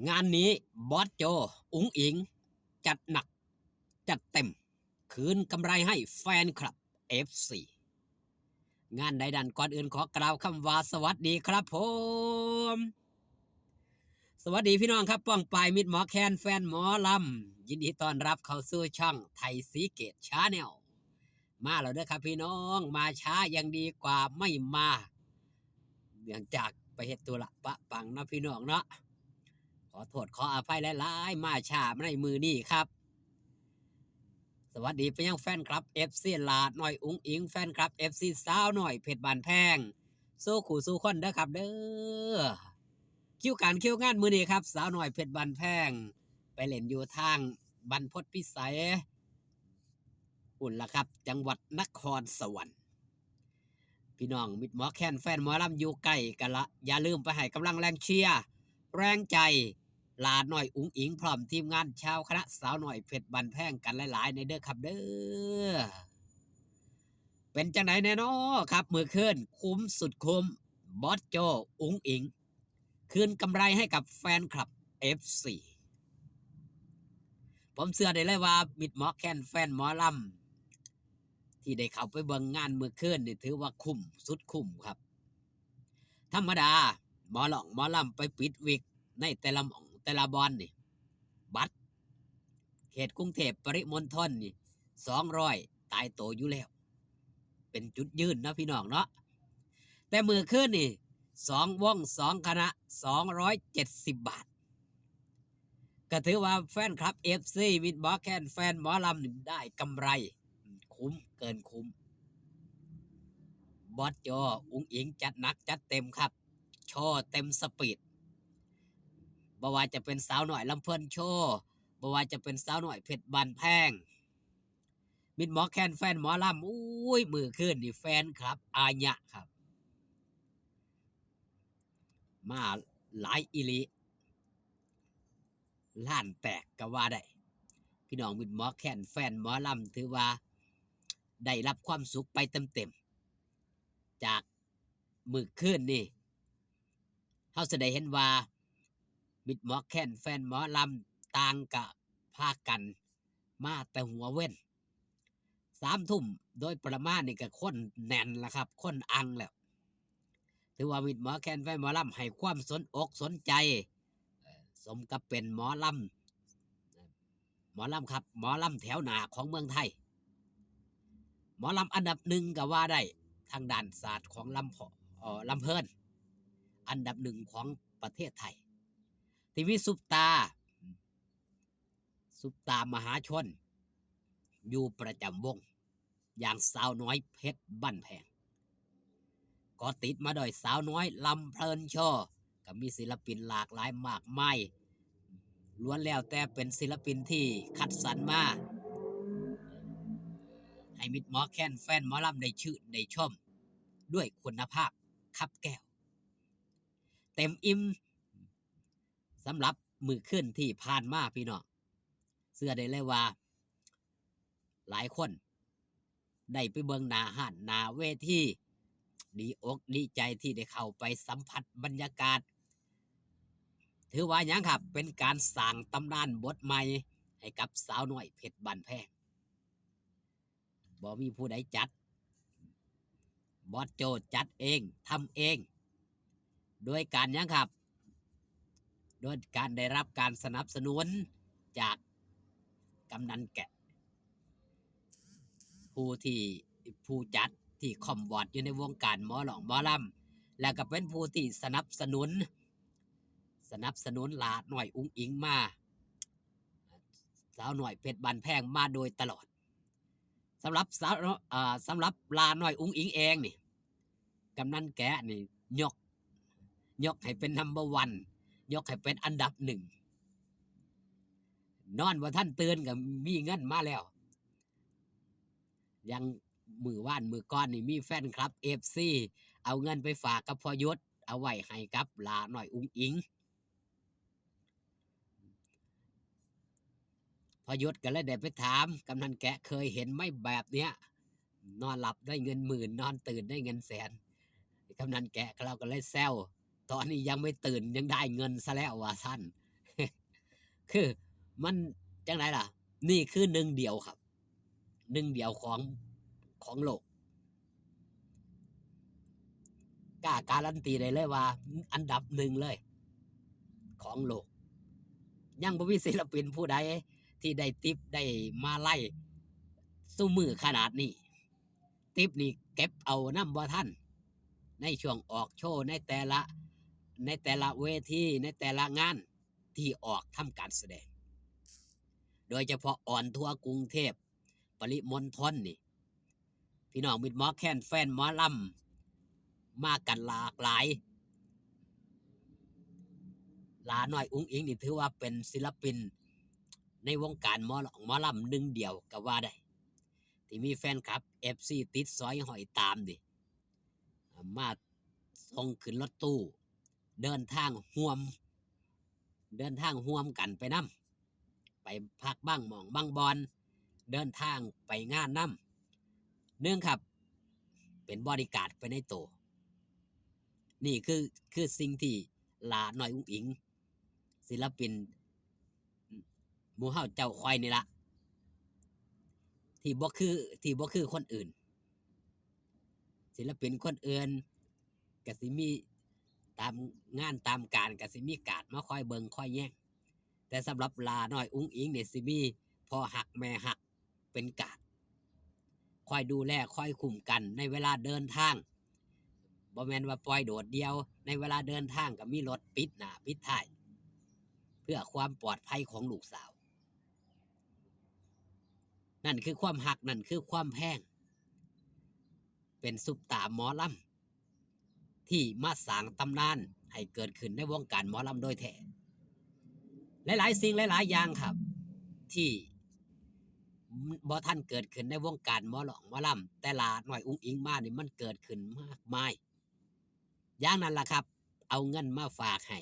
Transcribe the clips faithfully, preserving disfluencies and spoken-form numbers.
งานนี้บอสโจ อุ๋งอิ๋ง จัดหนัก จัดเต็ม คืนกำไรให้แฟนคลับ เอฟซี งานใดนั้นก่อนอื่นขอกล่าวคำว่าสวัสดีครับผม สวัสดีพี่น้องครับ ป้องปายมิตรหมอแคนแฟนหมอลำ ยินดีต้อนรับเข้าสู่ช่องไทยสีเกตชาแนล มาแล้วเด้อครับพี่น้อง มาช้ายังดีกว่าไม่มา เนื่องจากไปเฮ็ดธุระปะปังเนาะพี่น้องเนาะ ขอโทษขออภัยหลายๆ มาช้าในมื้อนี้ครับ สวัสดีไปยังแฟนคลับ เอฟซี หลาน้อยอุ๋งอิ๋ง แฟนคลับ เอฟซี สาวน้อยเพชรบ้านแพง สู่คู่สู่คนเด้อครับเด้อ คิวการคิวงานมื้อนี้ครับ สาวน้อยเพชรบ้านแพง ไปเล่นอยู่ทางบรรพตพิสัย พุ่นล่ะครับ จังหวัดนครสวรรค์ พี่น้องมิตรหมอแคนแฟนหมอลำอยู่ไกลกันละ อย่าลืมไปให้กำลังแรงเชียร์ แรงใจ หลาน้อยอุ๋งอิ๋ง พร้อมทีมงานชาวคณะสาวน้อยเพชรบ้านแพงกันหลายๆ ในเด้อครับเด้อ เป็นจังไดแน่นอครับ มื้อคืนคุ้มสุดคุ้ม บอสโจ อุ๋งอิ๋ง คืนกำไรให้กับแฟนคลับ เอฟซี ผมเชื่อได้เลยว่ามิตรหมอแคนแฟนหมอลำ ที่ได้เข้าไปเบิ่งงานมื้อคืนนี่ถือว่าคุ้มสุดคุ้มครับ ธรรมดา หมอร้องหมอลำไปปิดวิกในแต่ละหม่องแต่ละบ่อนนี่ บัตร เขตกรุงเทพฯปริมณฑลนี่ สองร้อย ตายโตอยู่แล้ว เป็นจุดยืนเนาะพี่น้องเนาะ แต่มื้อคืนนี่ สองวง สองคณะ สองร้อยเจ็ดสิบ บาท ก็ถือว่าแฟนคลับ เอฟซี มิตรหมอแคนแฟนหมอลำนี่ได้กำไร คุ้มเกินคุ้ม บอสโจ อุ๋งอิ๋ง จัดหนักจัดเต็มครับ โชว์เต็มสปีด บ่ว่าจะเป็นสาวน้อยลำเพลินโชว์ บ่ว่าจะเป็นสาวน้อยเพชรบ้านแพง มิตรหมอแคนแฟนหมอลำ อุ้ย มื้อคืนนี่แฟนคลับอายะครับ มาหลายอีหลี ล้านแตกก็ว่าได้ พี่น้องมิตรหมอแคนแฟนหมอลำ ถือว่าได้รับความสุขไปเต็มๆ จากมื้อคืนนี่ เฮาสิได้เห็นว่า มิตรหมอแคนแฟนหมอลำ ต่างก็พากันมาแต่หัวเว็น สามทุ่มโดยประมาณนี่ก็คนแน่นละครับ คนอังแล้ว ถือว่ามิตรหมอแคนแฟนหมอลำให้ความสนอกสนใจ เอ่อ สมกับเป็นหมอลำ หมอลำครับ หมอลำแถวหน้าของเมืองไทย หมอลำอันดับหนึ่งก็ว่าได้ ทางด้านศาสตร์ของลำพอ เอ่อ ลำเพลิน อันดับหนึ่งของประเทศไทย ที่มีซุปตา ซุปตามหาชน อยู่ประจำวง อย่างสาวน้อยเพชรบ้านแพง ก็ติดมาโดยสาวน้อยลำเพลินโชว์ ก็มีศิลปินหลากหลายมากมาย ล้วนแล้วแต่เป็นศิลปินที่คัดสรรมา ให้มิตรหมอแคนแฟนหมอลำได้ชื่นได้ชม ด้วยคุณภาพคับแก้ว เต็มอิ่ม สำหรับมื้อคืนที่ผ่านมาพี่น้อง เชื่อได้เลยว่า หลายคนได้ไปเบิ่งหน้าฮ้านหน้าเวที ดีอกดีใจที่ได้เข้าไปสัมผัสบรรยากาศ ถือว่าหยังครับ เป็นการสร้างตำนานบทใหม่ให้กับสาวน้อยเพชรบ้านแพง บ่มีผู้ใดจัด บอสโจจัดเอง ทำเอง โดยการหยังครับ โดยการได้รับการสนับสนุนจากกำนันแกะ ผู้ที่ ผู้จัดที่ค่อมวอดอยู่ในวงการหมอร้องหมอลำ และก็เป็นผู้ที่สนับสนุน สนับสนุนหลาน้อยอุ๋งอิ๋งมา สาวน้อยเพชรบ้านแพงมาโดยตลอด สำหรับสาว เอ่อ สำหรับหลาน้อยอุ๋งอิ๋งเองนี่ กำนันแกะนี่ยก ยกให้เป็น number one ยกให้เป็นอันดับหนึ่ง นอนบ่ทันตื่นก็มีเงินมาแล้ว อย่างมื้อวานมื้อก่อนนี่มีแฟนคลับ เอฟซี เอาเงินไปฝากกับพ่อยุทธ เอาไว้ให้กับหลาน้อยอุ๋งอิ๋ง พ่อยุทธก็เลยได้ไปถาม กำนันแกะ เคยเห็นไหมแบบเนี้ย นอนหลับได้เงินหมื่น นอนตื่นได้เงินแสน กำนันแกะเราก็เลยแซว ตอนนี้ยังไม่ตื่นยังได้เงินซะแล้วว่าซั่น คือมันจั่งใดล่ะ นี่คือหนึ่งเดียวครับ หนึ่งเดียวของ ของโลก กล้าการันตีได้เลยว่าอันดับหนึ่งเลย ของโลก ยังบ่มีศิลปินผู้ใดที่ได้ติปได้มาลัยซุมื้อขนาดนี้ ติปนี่เก็บเอานำบ่ทัน ในช่วงออกโชว์ในแต่ละ ในแต่ละเวที ในแต่ละงานที่ออกทำการแสดง โดยเฉพาะออนทัวร์กรุงเทพฯ ปริมณฑลนี่ พี่น้องมิตรหมอแคน แฟนหมอลำ มากันหลากหลาย หลาน้อยอุ๋งอิ๋งนี่ถือว่าเป็นศิลปินในวงการหมอ หมอลำหนึ่งเดียวก็ว่าได้ ที่มีแฟนคลับ เอฟซี ติดสอยห้อยตามนี่ มาส่งขึ้นรถตู้ เดินทางร่วม เดินทางร่วมกันไปนำ ไปพักบางหม่องบางบ่อน เดินทางไปงานนำ หนึ่งครับ เป็นบอดี้การ์ดไปในตัว นี่คือ คือสิ่งที่หลาน้อยอุ๋งอิ๋ง ศิลปินหมู่เฮาเจ้าข้อยนี่ละ ที่บ่คือ ที่บ่คือคนอื่น ศิลปินคนอื่นก็สิมีตามงานตามการก็สิมีการ์ดมาคอยเบิ่งคอยแยง แต่สำหรับหลาน้อยอุ๋งอิ๋งนี่สิมีพ่อฮักแม่ฮักเป็นการ์ด คอยดูแลคอยคุ้มกันในเวลาเดินทาง บ่แม่นว่าปล่อยโดดเดี่ยว ในเวลาเดินทางก็มีรถปิดหน้าปิดท้าย เพื่อความปลอดภัยของลูกสาว นั่นคือความฮัก นั่นคือความแพง เป็นซุปตาร์หมอลำ ที่มาสร้างตำนานให้เกิดขึ้นในวงการหมอลำโดยแท้ หลายๆสิ่งหลายๆอย่างครับ ที่บ่ทันเกิดขึ้นในวงการหมอร้องหมอลำ แต่หลาน้อยอุ๋งอิ๋งมานี่มันเกิดขึ้นมากมาย อย่างนั้นล่ะครับ เอาเงินมาฝากให้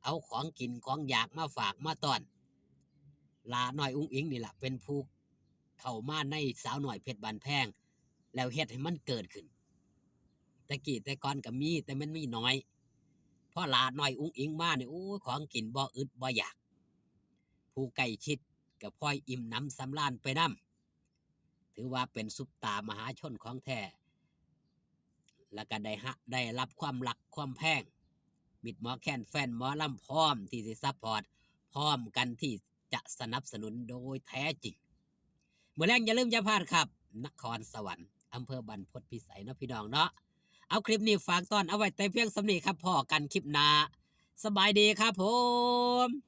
เอาของกินของอยากมาฝากมาต้อน หลาน้อยอุ๋งอิ๋งนี่ล่ะเป็นผู้เข้ามาในสาวน้อยเพชรบ้านแพง แล้วเฮ็ดให้มันเกิดขึ้น แต่กี้แต่ก่อนก็มี แต่มันมีน้อย พอหลาน้อยอุ๋งอิ๋งมานี่ โอ้ย ของกินบ่อึดบ่อยาก ผู้ใกล้ชิดก็พลอยอิ่มหนำสำราญไปนำ ถือว่าเป็นซุปตาร์มหาชนของแท้ แล้วก็ได้ฮะ ได้รับความฮักความแพง มิตรหมอแคน แฟนหมอลำพร้อมที่สิซัพพอร์ต พร้อมกันที่จะสนับสนุนโดยแท้จริง มื้อแลงอย่าลืมอย่าพลาดครับ นครสวรรค์ อำเภอบรรพตพิสัยเนาะพี่น้องเนาะ เอาคลิปนี้ฝากต้อนเอาไว้แต่เพียงส่ำนี้ครับ พ้อกันคลิปหน้า สบายดีครับผม